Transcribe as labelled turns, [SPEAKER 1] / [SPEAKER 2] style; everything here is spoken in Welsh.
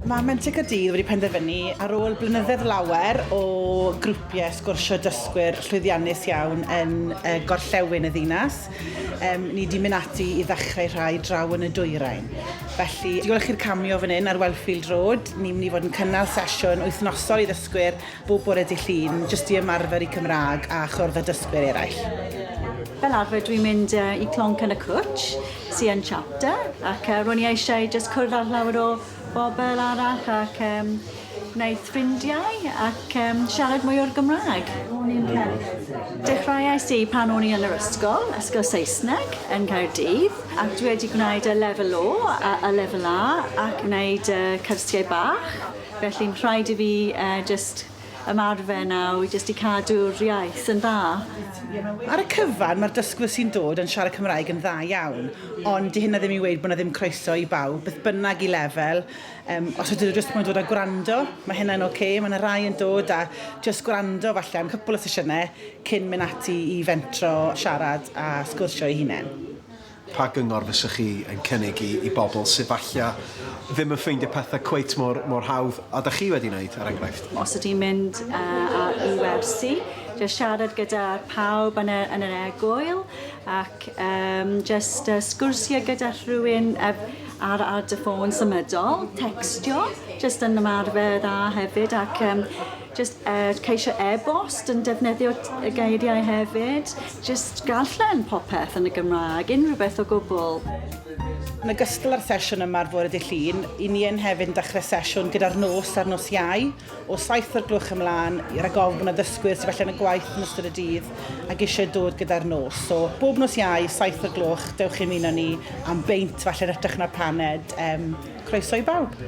[SPEAKER 1] Mae Menter Caerdydd wedi penderfynu, ar ôl blynyddoedd lawer o grwpiau sgwrsio dysgwyr llwyddiannus iawn yn y gorllewin y ddinas, um, ni wedi mynd ati i ddechrau rhai draw yn y dwyrain. Felly, diolch i'r camio fan hyn ar Wellfield Road, ni'n mynd i fod yn cynnal sesiwn wythnosol i ddysgwyr bob bore dydd Llun, jyst i ymarfer eu Cymraeg a chwrdd â dysgwyr eraill.
[SPEAKER 2] Fel arfer dwi'n mynd i Clonc yn y Cwtsh, sy yn Chapter, ac ro'n i eisiau jyst cwrdd â llawer o bobl arall ac gwneud ffrindiau ac siarad mwy o'r Gymraeg. Dechreuais i pan o'n i yn yr ysgol, ysgol Saesneg yn Caerdydd, ac dwi wedi gwneud y lefel O a y lefel A ac gwneud y cyrsiau bach, felly'n rhaid i fi jyst ymarfer nawr jyst i cadw'r iaith yn dda.
[SPEAKER 1] Ar y cyfan, mae'r dysgwyr sy'n dod yn siarad Cymraeg yn dda iawn, ond 'di hynna ddim i weud bod 'na ddim croeso i bawb, beth bynnag i lefel. Um, os ydyn nhw jyst moyn dod a gwrando, mae hynna'n oce. Okay. Mae yna rai yn dod a jyst gwrando falle am cwpl o sesiynau cyn mynd ati i fentro siarad a sgwrsio eu hunain.
[SPEAKER 3] Pa gyngor fysech chi yn cynnig i i bobl sydd falle ddim yn ffeindio pethau cweit mor mor hawdd â dach chi wedi wneud, er enghraifft?
[SPEAKER 2] Os ydyn mynd i wersi, jyst siarad gyda pawb yn y yn yr egwyl ac yym jyst sgwrsio gyda rhywun ar ar dy ffôn symudol, tecstio, jyst yn ymarfer dda hefyd ac yym Jyst ceisio e-bost yn defnyddio y geiriau hefyd. Jyst darllen popeth yn y Gymraeg, unrhyw beth o gwbl.
[SPEAKER 1] Yn ogystal â'r sesiwn yma ar fore dydd Llun, 'y ni yn hefyd yn dechrau sesiwn gyda'r nos ar nos Iau, o saith o'r gloch ymlaen, rhag ofn bod 'na ddysgwyr sydd falle yn y gwaith yn ystod y dydd ac eisiau dod gyda'r nos. So, bob nos Iau, saith o'r gloch, dewch i ymuno ni am beint, falle yn hytrach na paned. Um, croeso i bawb.